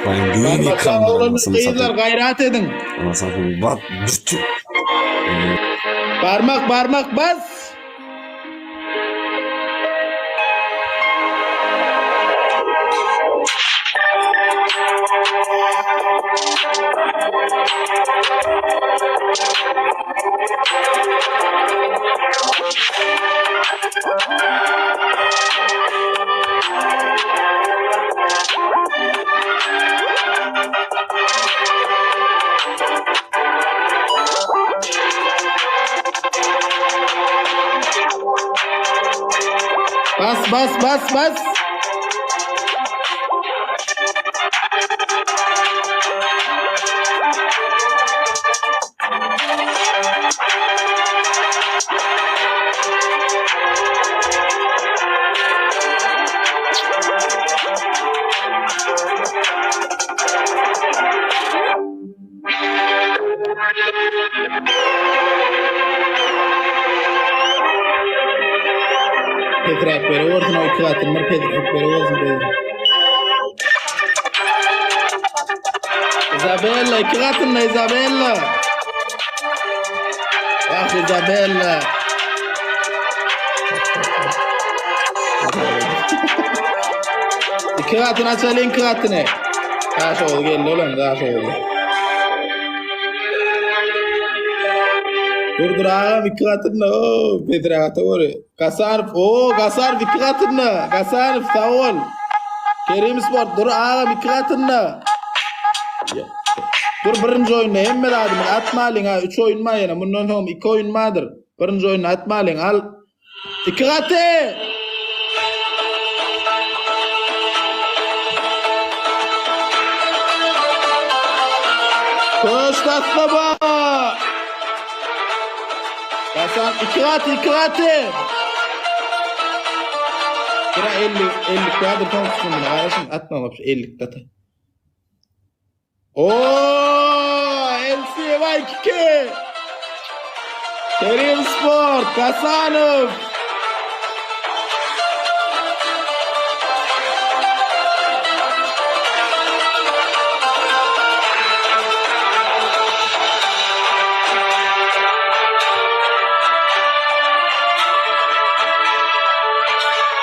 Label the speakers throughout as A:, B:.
A: Baýyň düýn
B: Barmaklar
A: ekranlar
B: oglanlar
A: anasyny
B: gyzlar
A: satayım.
B: gaýrat ediň.
A: Anasyny satayım. Bat dürtüp.
B: Barmak barmak bas. Bas bas bas bas. Pesräk berewersin o iki gatyn bir pesräk berewersin bezin. Isabella iki gatynda Isabella. Ah Isabella. İki gatyny açalyň iki gatyny. Daş ogly geldi olam daş ogly. Dur dur agam iki gatynda o pesräk ata göre. Gasanow o Gasanow iki gatynda. Gasanow sag bol. Kerim sport dur agam iki gatynda. Dur birinji oýunda hemme zadymy atmalyň ha 3 oýun bar ýene mundan soň 2 oýun bardyr. Birinji oýunda atmalyň al. Iki gaty. Köş taslama. Hasan iki gaty iki gaty. Bira 50 50 bardyr soň üstüne garaşyn atma wapşe 50 gaty. Oo, LC Y2. Kerim Sport, Gasanow.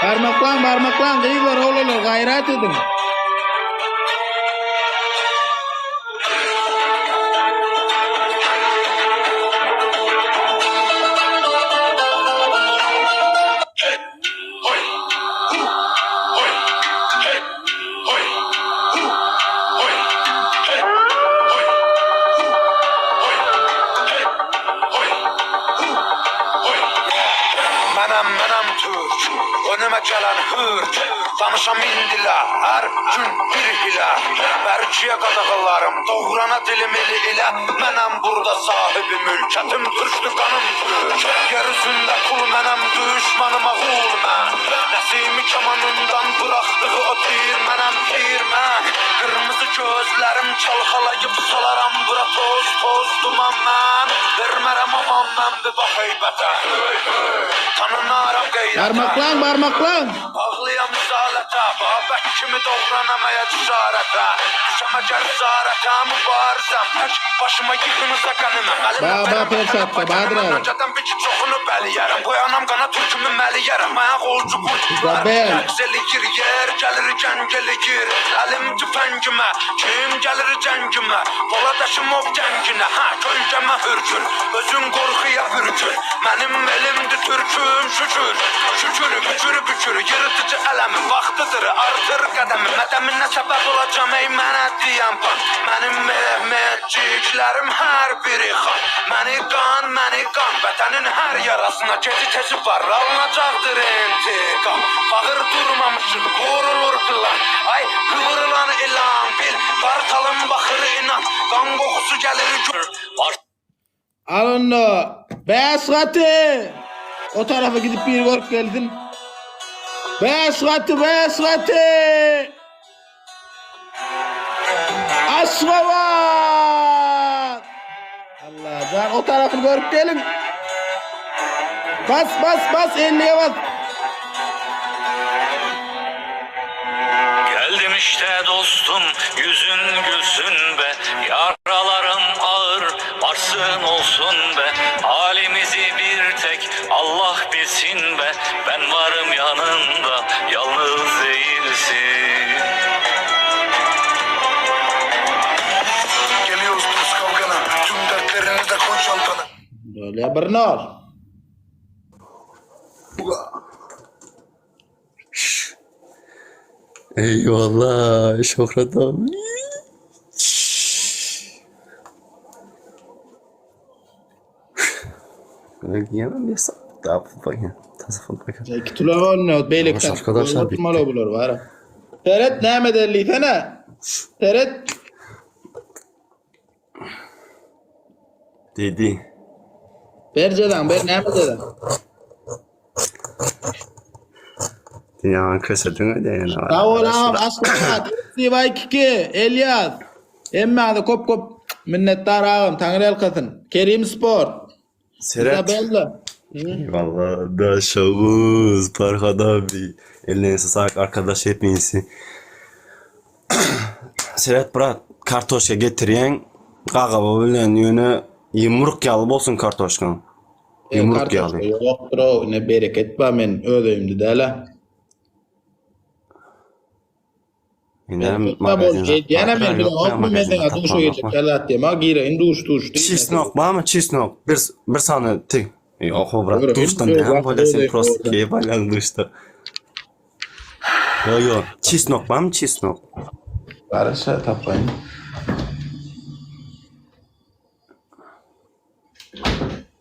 B: Barmaklaň, barmaklaň, gyzlar, oglanlar, gaýrat ediň.
C: Mənəm, mənəm türk, önümə gələn hürk Danışam indilə, hər gün bir hilə Bərkiyə qadağalarım, doğrana dilim ili ilə Mənəm burada sahibi mülkətim türkdür, qanım türk Yer üzündə qul mənəm, düşmanıma qul mən Nəsimi kamanından buraxdığı o tir mənəm, tir mən Qırmızı gözlərim çalxalayıb salaram bura toz, toz duman mən Vermərəm aman mən bir bax heybətə Tanınaram qeyrətə
B: Barmaklaň, barmaklaň.
C: Bağlıyam risalətə Babək kimi doğranam əyə cüsarətə Düşəm əgər zarətə Mübarizəm tək başıma yıxınıza qəniməm Əlimə
B: Ba, ba,
C: verəm
B: Perşatda, Bahadır abi.
C: Öncədən bir ki çoxunu bəliyərəm Qoyanam qana türkümü məliyərəm Ayaq olcu qurtlar
B: Isabel.
C: Rəqs eləyir yer gəlir cəng eləyir Əlim tüfəngimə Kim gəlir cəngimə Polad Əşimov cənginə Hə kölgəmə hürkür Özün qorxuya bürkür Mənim elimdir türküm şükür Şükür bükür bükür Yırtıcı ələmi Vaxtıdır artır qədəmi Mədəminə səbəb olacam ey mənə deyən pan Mənim Mehmetçiklərim hər biri xan Məni qan, məni qan Vətənin hər yarasına geci tezi var Alınacaqdır intiqam Fağır durmamışıq, qorulur plan Ay qıvrılan ilan bil Qartalın baxır inan Qan qoxusu gəlir gör
B: Al onda. Bäş gaty. O tarafa gidip bir görüp gelsin. Bäş gaty, bäş gaty. Aşgabat. Allah can o tarafını görüp gelin. Bas bas bas 50'ye bas.
C: Geldim.
D: Geçmişte dostum yüzün gülsün be Yaralarım ağır varsın olsun be Halimizi bir tek Allah bilsin be Ben varım yanında yalnız değilsin
C: Geliyoruz dost kavgana Tüm dertlerini de koy çantana
B: Bolýar bir nol.
A: Eyvallah Şöhret abi. Ýene bir daha bakayım. Tasafon bakayım.
B: İki tula bolýar beýleki.
A: Hoş arkadaşlar, bitti.
B: Malı bular var. Seret näme derli sene? Seret.
A: Dedi.
B: Berjedan ber näme dedi?
A: Dünyanın kösedin öde yani.
B: Sag bol agam Aşgabat. Sibay 2 Elias. Hemmäňize köp köp minnetdar agam Taňry ýalkasyn. Kerim Sport.
A: Seret.
B: Isabella.
A: Eyvallah. Da şavuz. Farhad abi. Ellerinize sağlık arkadaş hepinizi. Seret brat kartoşka getirýän gagaba bilen ýöne ýumruk ýaly bolsun kartoşkaň.
B: E,
A: Ýumruk
B: kartoşka
A: ýaly.
B: Ýokdur o, ne bereket bar men öz öýümde däl-ä.
A: Inem
B: Bereket bar bol edýänem men bilemokmy men saňa duşa geçip ýalat diýem, a gireýin duş duş diýip.
A: Çesnok barmy çesnok? Bir bir sany tik. Ýok o brat
B: Dur,
A: duşdan
B: dur,
A: näme
B: bak,
A: bolýar sen
B: dur,
A: prosta
B: dur.
A: keýp alýaň duşda. Ýok ýok. Çesnok barmy çesnok?
B: Garaşa tapaýyn.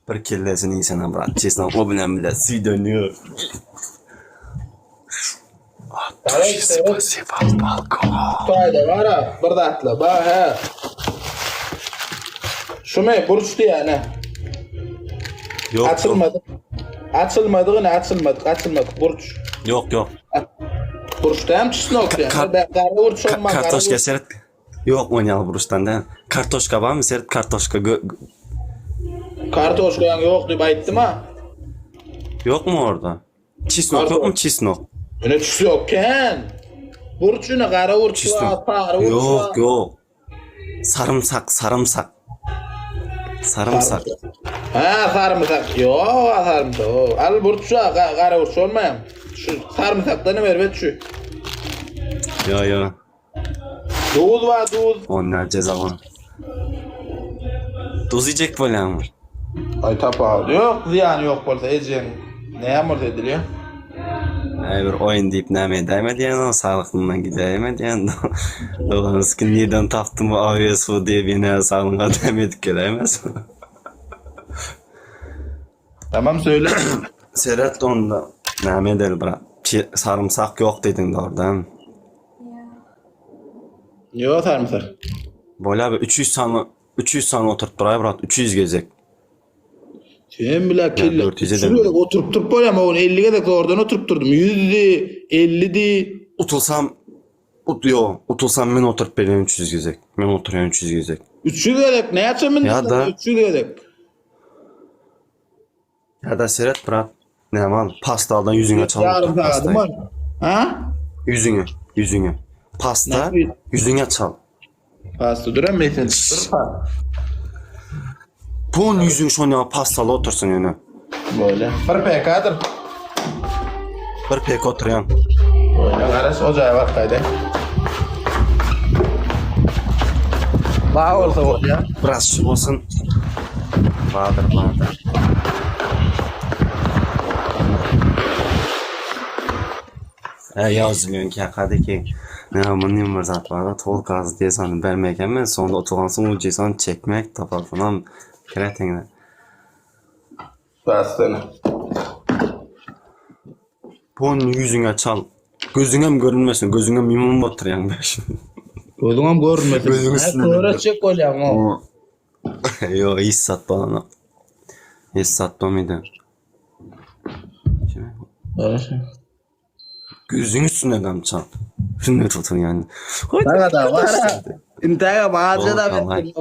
A: Bir kellesini iýsene brat. Çesnok o bilen bile suw dönüyor.
B: Garaş,
A: Spasiba balkon.
B: Taýda bar a, bir zatla, ba hä. Şumy burç diýýän-ä.
A: Ýok ýok.
B: Açylmadyk. Açylmadygy ne açylmadyk, açylmadyk burç.
A: Ýok ýok.
B: Burç däm çesnok diýýän.
A: Ka-
B: Gara burç
A: Ka-
B: olman, gara
A: kartoşka
B: burç.
A: seret. Ýok oýnaly burçdan däl. Kartoşka barmy seret kartoşka gö-
B: Kartoşkaň ýok diýip aýtdym a.
A: Ýokmy orada? Çesnok
B: Kartoş-
A: ýokmy çesnok?
B: Ine çesnok kän. Burç ine gara burç bar,
A: Çesnok.
B: sary burç
A: Ýok
B: bar.
A: ýok. Sarymsak sarymsak. Sarymsak.
B: Ha sarymsak. Ýok, sarymsak. O, Al burç bar, ga- gara burç bolmaýam. Şu sarymsakdan hem erbet şu.
A: Ýo ýo.
B: Duz bar, duz.
A: Onlar ceza var. Duz iýjek bolýarmy?
B: Ay tapa. Ýok, zyýany ýok bolsa ejeň näme bolsa edilýär.
A: Äý bir oýun diýip näme edäýme diýen o saglykyndan gidäýme diýen. Doganysky nirden tapdym bu AWS bu diýip ýene saglygyňa däme edip geläýmez.
B: Tamam söyle.
A: Seret onda näme edeli brat. Çi- Sarymsak ýok diýdiň dogrudan.
B: Ýok sarymsak.
A: Bolýa bir 300 sany 300 sany oturyp duraý brat 300 gezek.
B: Sen bile kelle.
A: 400
B: Şuraya
A: edelim.
B: oturup durup bolýar. Onu 50 gezek zordan oturup durdum. 100'di, 50'di.
A: Utulsam ut yo, utulsam men oturyp berýän 300 gezek. Men oturýan 300 gezek.
B: 300 gezek näçe min?
A: Ya da-
B: 300 gezek.
A: Ýa-da seret brat. Näme al? Pastaldan ýüzüňe çal.
B: Yarım
A: otur
B: saat
A: pastayı.
B: var. Ha?
A: Ýüzüňe, ýüzüňe. Pasta
B: Näme?
A: ýüzüňe çal.
B: Pasta duran mesen. Dur pa.
A: Bun ýüzüň şoňa pastaly otursun ýöne.
B: Böyle. Bir PK'dır.
A: Bir pek oturýan.
B: Böyle garaş ocağa bak kayda. Ba olsa bolýar.
A: Biraz şu bolsun. Bardyr, bardyr. E, ýazylýan ki hakadaki. Ne muny bir zat bar da tol gaz diye sany bermek men sonda oturgansoň o cezany çekmek taparsanam kreteňe.
B: Bastana.
A: Bun ýüzüňe çal. Gözüňem görünmesin, gözüňe mimum batyrýaň beş.
B: Gözüňem görünmesin.
A: Gözüň üstüne
B: Öğretjek bolýar o.
A: Yo, hiç satma onu. Hiç satma mıydı?
B: Öyle.
A: Gözüň üstüne dam çal. Şunu tutun yani.
B: Sana da var. İntaga maaja da
A: Vallahi.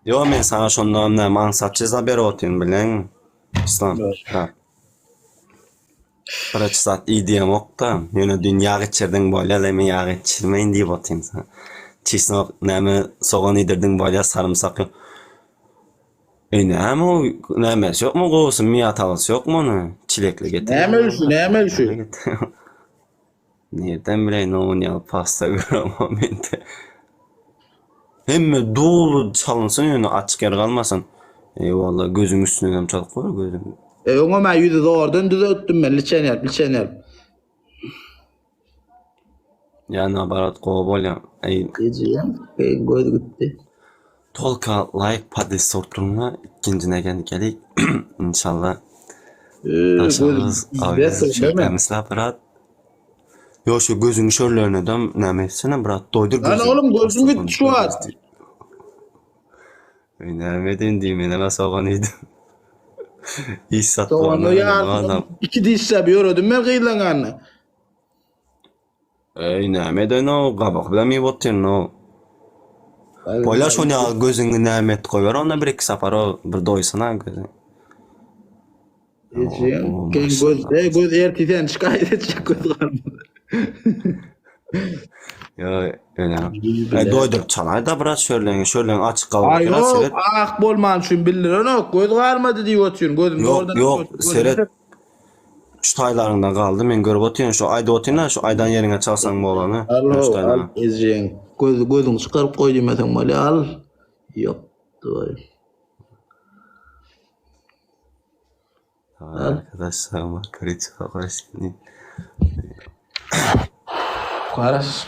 A: Yo men sana şondan ne mansat ceza berip otyryn bilen. İslam.
B: Evet.
A: Ha. Birinji zat iý diýemok-da, ýöne düýn ýag içirdiň bolýa, men ýag içirmeýin diýip otyryn saňa. Çesnok näme sogan iýdirdiň bolýa, sarymsak ýok. Eý näme o nämesi ýokmy gowusy miýatalysy ýokmy ony çilekli getir.
B: Näme şu, näme şu?
A: Nirden bileýin ony ýaly pasta göremok mende. Hemme doly çalynsyn ýöne açyk ýer galmasyn. Eýwalla gözüň üstüne hem çalyp goý gözüň.
B: E öňem mä ýüzi zordan düzeltdim men liçen ýalyp liçen ýalyp.
A: Ýa nabarat gowy bolýa. Eý.
B: Ejeýem eý göz gitdi.
A: Tolka laýk podlis sortduryňla ikinji negen gelik inşallah.
B: Göz
A: brat. Ýok şu gözüň şörlerine dem näme etsene brat doýdur
B: gözüňi. Lan oğlum gözüm gitti şu wagt.
A: Näme edeýin diýim menem sogan iýdim. Iş
B: Sogany
A: satmagyna
B: ýarsyny iki dişläp ýöredim men gyzlaň ýanyna.
A: Eý näme edeýin-ow gabak bilen iýip otyryn-ow. Bolýa şony ýaly gözüňi näme et goýber onda bir iki sapar o bir doýsun-a gözüň.
B: Ejeň, geň göz, ey göz ertir sen şikaýat etjek göz galmady.
A: Ýa öne. Ey doýduryp çalaý-da biraz şörleňi, şörleň açyk galyp
B: Aý
A: otyr-a
B: ýok,
A: seret.
B: ak bolman üçin bildirenok, göz galmady diýip otyryn, gözüm
A: Ýok,
B: zordan
A: ýok,
B: açyp gözüm
A: seret. Şu taýlaryňda galdy, men görüp otyryn, şu aýdyp otyryn-a, şu aýdan ýeriňe çalsaň bolany.
B: Al,
A: Şu
B: al,
A: taýlaryňa.
B: ejeň, göz, gözüňi çykaryp goý diýmeseň bolýa, al. Ýok, doý.
A: Arkadaşlar makariçka hoş
B: Garaş.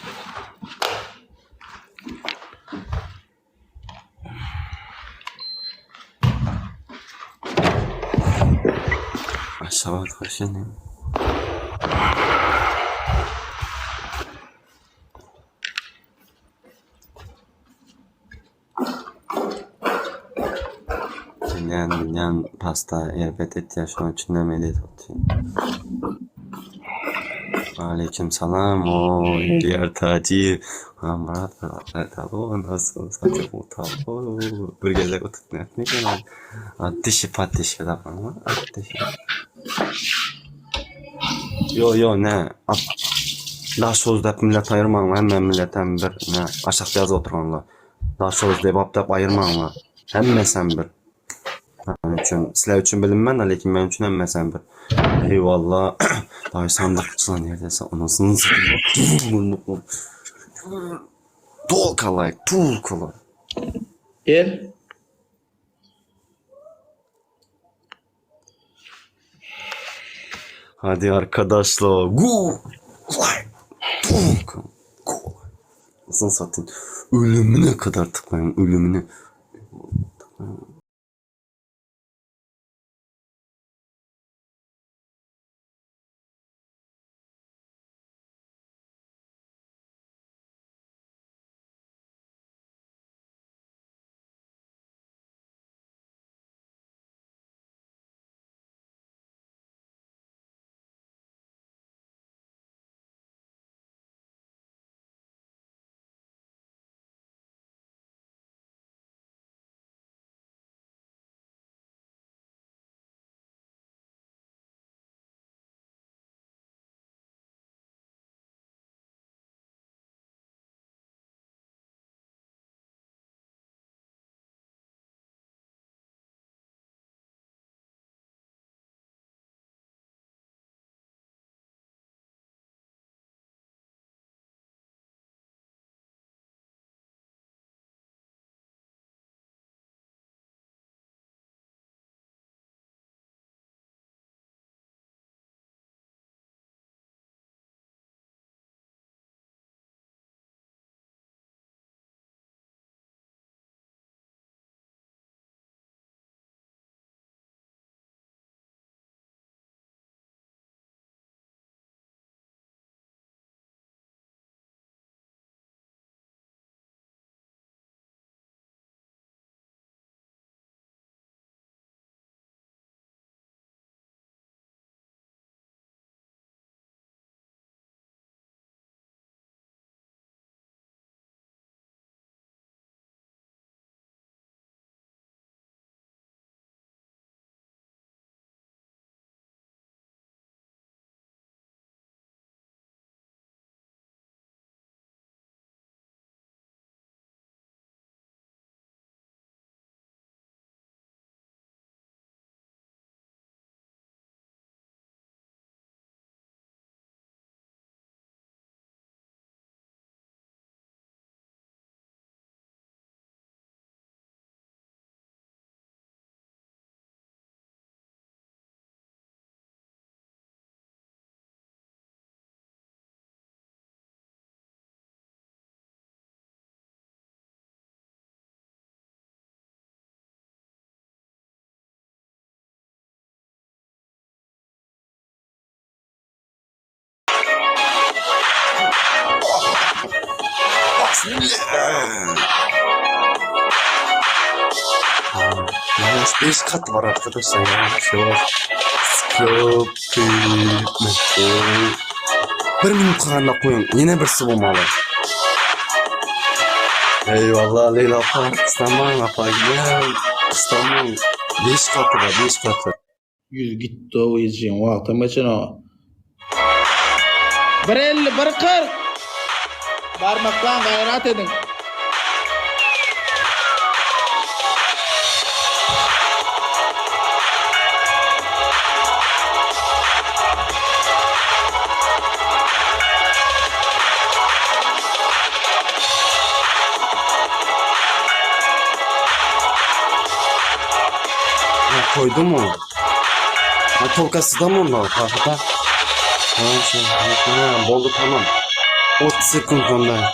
A: Aşgabat hoş geldin. Bilýän bilýän pasta erbet etýär şonuň üçin hem edip otyryn. Aleýkim salam o Diýar Tajiýew Myrat bir gezek utup nätmeken ol dişi poddeşka tapanma Ýo ýo nä Daşoguz dep millet aýyrmaň hemme milletem bir nä aşakda ýazyp oturanlar Daşoguz lebap dep aýyrmaňlar hemmesem bir Meniň üçin sizler üçin bilinmän lekin meniň üçin hemmesem bir Eýwalla daýy sandykçylar nerdese onusyny Tolka laýk tolka laýk.
B: Gel.
A: Hadi arkadaşlar. Gu. Like. Tolka. Gu. Nasıl satayım? Ölümüne kadar tıklayın. Ölümüne. Tıklayın. Bismillah. Yavaş 5 kat var arkadaşlar yavaş yavaş. Bir minut kalanda koyun. Yine birisi bolmaly. Eyvallah Leyla apa. İstanbul apa. Gel. İstanbul. 5 katı var 5 katı.
B: Ýüz gitdi o ýyjyň wagtam geçenok. Bir 50, bir 40. Barmaklan gaýrat ediň.
A: Ha, koydu mu? Ha, tolkası da mı onda? Ha, ha. Ha, şey, ha, boldu tamam. 30 sekund onda.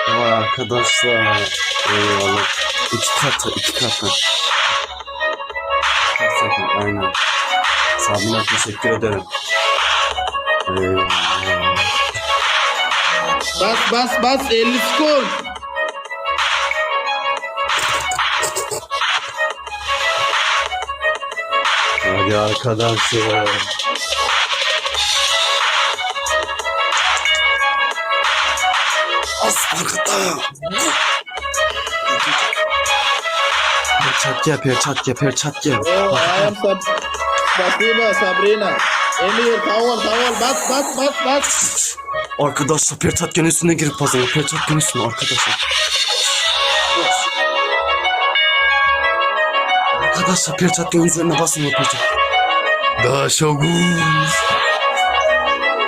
A: Vay arkadaşlar. Eyvallah. İki katı, iki katı. Kaç sekund, aynen. Sabine teşekkür ederim. Eyvallah.
B: Bas bas bas 50 sekund.
A: Hadi arkadaşlar. Az arkada. Perçat gel, perçat gel, perçat gel.
B: Oh, I am sab Spasiba Sabrina. Emir tavol tavol bas bas bas bas.
A: Arkadaşlar perçatkenin üstüne girip basın. Perçatkenin üstüne arkadaşlar. Arkadaşlar perçatkenin üzerine basın o perçat. Daha şogun.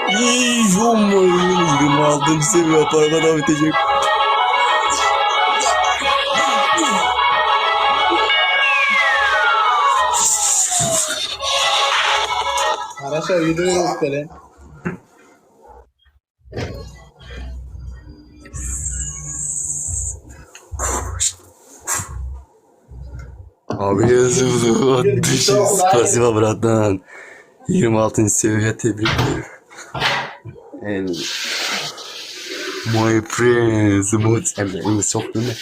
A: İyi olmayın. 26. seviye parmadan bitecek.
B: Haraşa ýüzüňi gösteren.
A: Abi yazıldı. Spasiba bratан. 26. seviye tebrikler. And my friends, Umut Emre, Umut çok değil mi?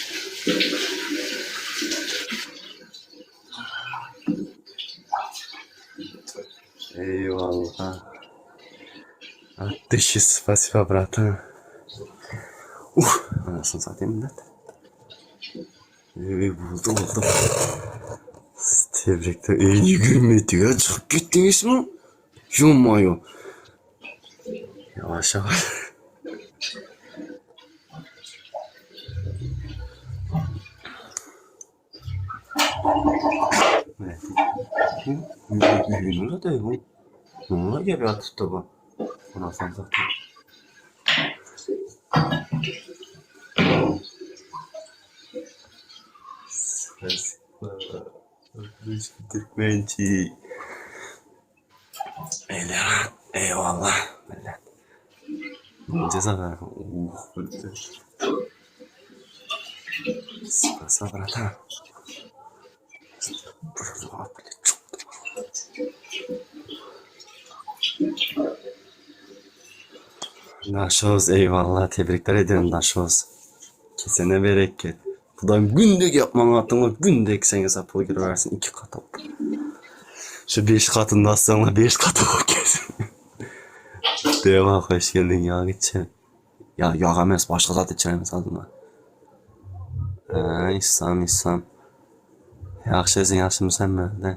A: Eyvallah. Ateşi spasiba bratан. Uh, anasını satayım millet. Ey buldu buldu. Tebrikler. Ey 20 çıkıp gittiniz mi? Ё-моё. Yavaş yavaş. Ne gibi tuttu bu? Anasını satayım. Türkmenci. Eyvallah. Eyvallah. Millet. Ceza ver. Uh. Спасибо, братан. Daşoz eyvallah tebrikler ederim Daşoz. Kesene bereket. Budan gündek yapman atını gündek sen hesap giriversin iki kat oldu. Şu beş katını aslanla beş katı o kesin. Devam hoş geldin ya içe. Ya yağ emes başka zat içerimiz adına. Ha, İslam İslam. Yaxşı özün yaxşımısan mən də.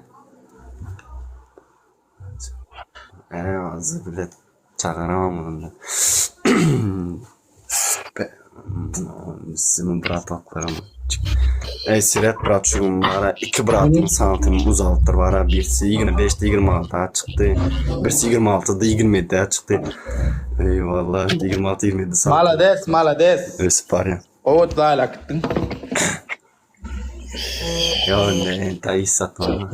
A: Ee, azı bile çağıramam bunu da. Bizim bratoklarım. Ey Siret brat şu bara iki bratım santim uzalttır bara birisi 25'te 26'a çıktı. Birisi 26'da 27'ye çıktı. Eyvallah 26 27 santim.
B: Malades malades.
A: Ösüp var ya.
B: Owat zaýla gitdiň.
A: Ya ne dayı satma.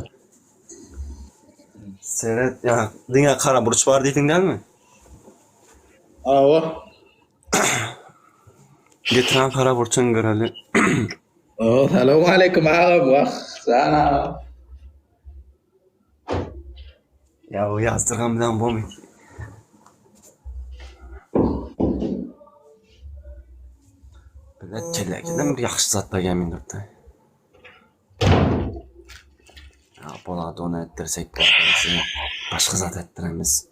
A: Seret ya diňe kara burç var diýdiň değil mi?
B: Awa.
A: Getiren kara burçun göreli.
B: Oh, salam aleyküm agam. Wah, sana.
A: Ya o yazdırgan bilen bu mu? Bilet kelläkiden bir ýagşy zat bar gelmändirdi. Ya bolady ony etdirsek bolady. Başga zat etdiremiz.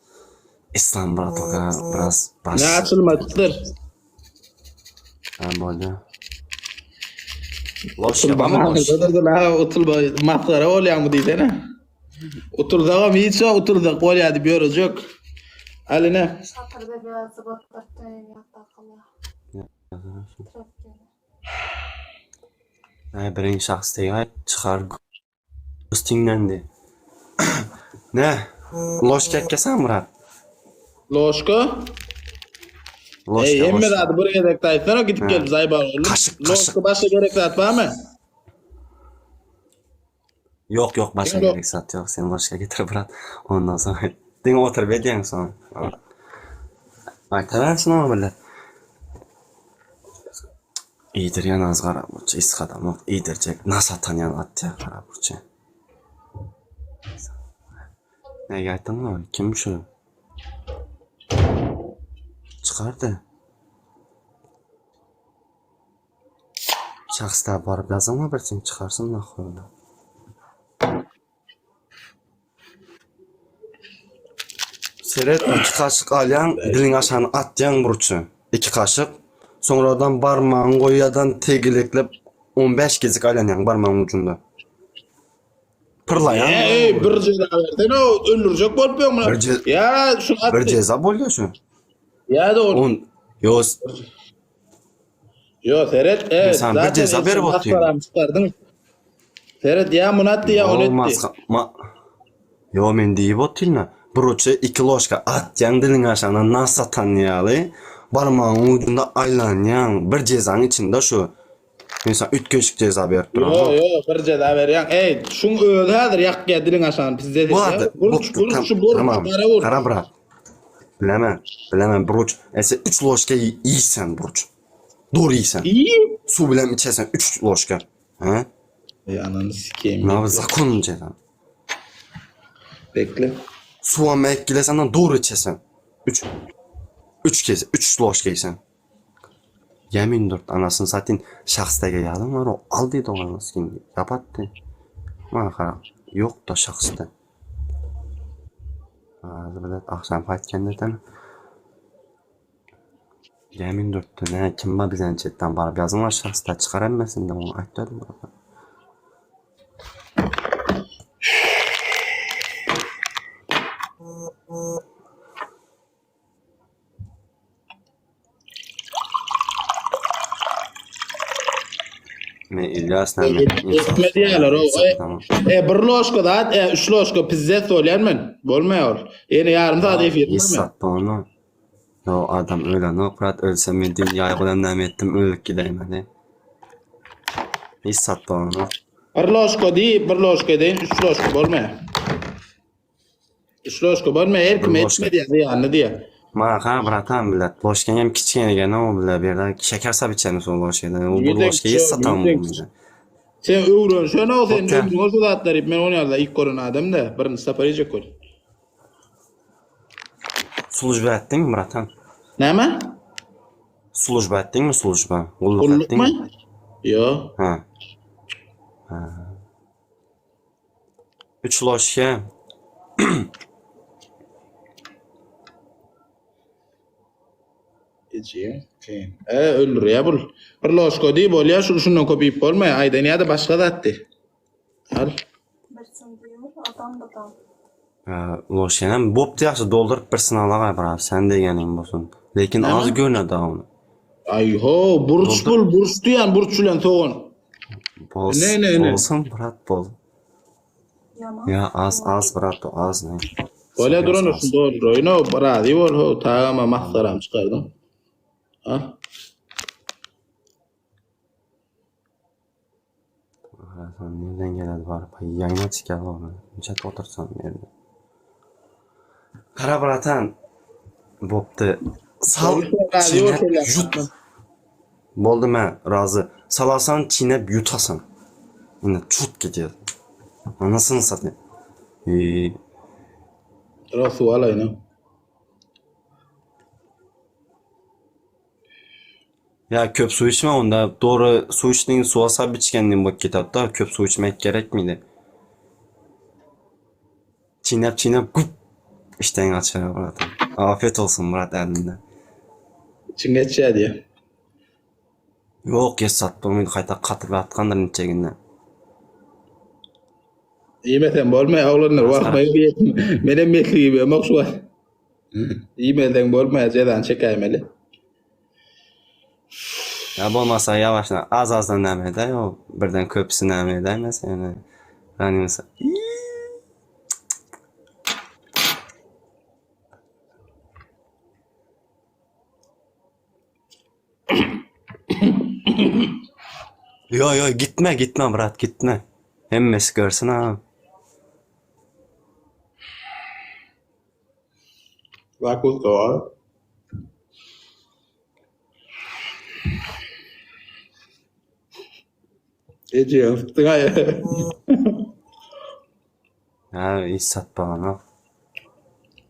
A: İslam bratoka biraz baş.
B: Ne açylmadyr.
A: Ha boldy. Loş ýapama loş.
B: Utulma masgara bolýaňmy diýsene. Utulsagam hiç ýok utulsak bolýa diýip ýörejek. Aline.
E: Şatyrda biraz zıbatlardan ýatda
A: Hä birinji şahs degäý çykar üstüňdendi. Ne? Loşka etkesan Murat.
B: Loşka?
A: Loşka,
B: Ey hemme
A: loşka.
B: zady bir gezek aýtsana gidip gelip zaýba boldy.
A: Kaşyk, kaşyk.
B: Loşka başga gerek zat barmy?
A: Ýok ýok başga
B: Ýok.
A: gerek zat ýok sen loşka getir brat. Ondan soň diňe oturyp edýäň soň. Aýtabersin oňa bile. Iýdirýän az garaburça isgadamok iýdirjek nas atan ýaly atýar garaburça. Näge aýtdyňmy kim şu? Çykardy. Şahsda baryp ýazyňma bir sen çykarsyn nahuý ony. Seret iki kaşyk alýaň diliň aşagyna atýaň burçy iki kaşyk soňradan barmagyňy goýýadan tegelekläp 15 gezek aýlanýaň barmagyň ujunda. Pyrlaýaň.
B: Ey bir ceza versene o öldürecek bolup ýok muny.
A: Bir ce-
B: Ya şunu at.
A: Bir ceza bolýar şu.
B: Ya da o.
A: On Ýos
B: Yo seret e.
A: Sen bir ceza berip otyryn.
B: Param çykardyň. Seret ya muny atdy ya ony
A: Olmaz.
B: etdi.
A: Ma Yo men diýip otyryn. Burçy iki loşka atýaň diliň aşagyna nas satan ýaly barmagyň ujunda aýlanýaň bir jezaň içinde şu. Men sana üýtgeşik ceza berip
B: Yo
A: duran.
B: yo bir ceza berýäň. Ey şuň özi häzir ýakýa diliň aşagyny pizde.
A: Bu adı.
B: Burç burç şu burç
A: Tamam.
B: gara burç.
A: Kara brat. Bilemem. Bilemem burç. Ese 3 loşka iýsen burç. Doğru iýsen.
B: İyi.
A: Suw bilen içesen 3 loşka. He?
B: Ey ananı sikeyim.
A: Ne zakon ceza.
B: Bekle.
A: Suwa mekkilesen doğru içesen. 3 3 kez 3 loşka yesen. Yemin dört anasını satayım şahsdagi ýazyň var o al diýdi oňa skin ýapatdy. Maňa gara ýok da şahsda. Hadi bilet akşam gaýtganda Yemin dörtdi ne kim bar bizden chatdan baryp ýazyň var şahsda çykar hemmesini de onu aýtdym. Men İlyas näme?
B: Etme diýerler o.
A: Tamam.
B: E, e bir loşka zat, e, üç loşka pizzet bolýan men. Bolmaýar. Ýene ýarym saat efir.
A: Hiç satdy onu. Yo adam ölen ok brat ölse men dünyayı bilen näme etdim ölüp gideyim hadi. Hiç satdy onu.
B: Bir loşka diýip, bir loşka deýin, üç loşka bolmaýar. Üç loşka bolmaýar, her kim
A: Bir loşka.
B: etme diýär, ýanyny diýär.
A: Maňa gara bratan bilet. Loşka hem kiçkene gene o bile bir de şeker sap içeni sol loşkadan. O bu
B: Ýedek
A: loşka hiç
B: çö-
A: satan
B: ýedek
A: bu bize.
B: Sen öwrenşen o sen
A: Okey.
B: ömrüňe şu zatlary men onu ýaly ilk gören adam da birinji sapar ýejek gör.
A: Slujba etdiň mi bratan?
B: Näme?
A: Slujba etdiň mi slujba? Gulluk
B: Gullukmy?
A: etdiň mi?
B: Ýo.
A: Ha. Ha. Üç loşka.
B: Ejim. Keyin. E öldürýär bul. Bir loşka diýip bolýar, şul şundan köp iýip bolmaýar. Aýdan ýa-da başga zatdy. Al.
E: Birsin diyor adam da dam.
A: Ha, Loşkanam bopdy ýagşy dolduryp bir sınalaga brat. Sen diýgeniň bolsun. Lekin
B: Näme?
A: az görne da onu.
B: Ay ho, burç bul, burç diýen burç bilen soğan.
A: Bol,
B: Ne, ne, ne?
A: Bolsun brat bol.
E: Yaman.
A: Ya az az brat o az ne?
B: Bolýa
A: Az,
B: duran
A: az.
B: olsun doldur. Oýna razy bol, ho, tagama masgaram çykardyň. Al.
A: Sen nereden geldi var? Yayına çık oğlum. Chat otursam yerine. Kara bratan. Boptu. Sal
B: Razy bol
A: çiğnep
B: şöyle.
A: yut. Boldu men razı. Salasan çiğnep yutasan. Yine çut gidiyor. Anasını satayım. Ee,
B: Dur suw alaýyn.
A: Ya köp suw içme onda dogry suw içdiň suwa sap içgendiň bolup kitapda köp suw içmek gerekmidi? Çiynäp çiynäp güp işden gaçýar Murat. Afiyet olsun Murat elinde.
B: Içiň geçýär diýýär.
A: Ýok ýesat bolmaýdy gaýta katyp atgandyr niçeginde.
B: Iýmesem bolmaýar oglanlar wah menem mesli iýemok şu wagt. Iýmeseň bolmaýar jezany çekäýmeli.
A: Ya bolmasa ýavaşdan az azdan näme edäý o birden köpüsi näme edäýmese ýöne ranimasa. Yo yo gitme gitme brat gitme. Hemmesi görsün ha.
B: Zakuska bar. Ejeň sypdyň aý.
A: Ha hiç satmagan.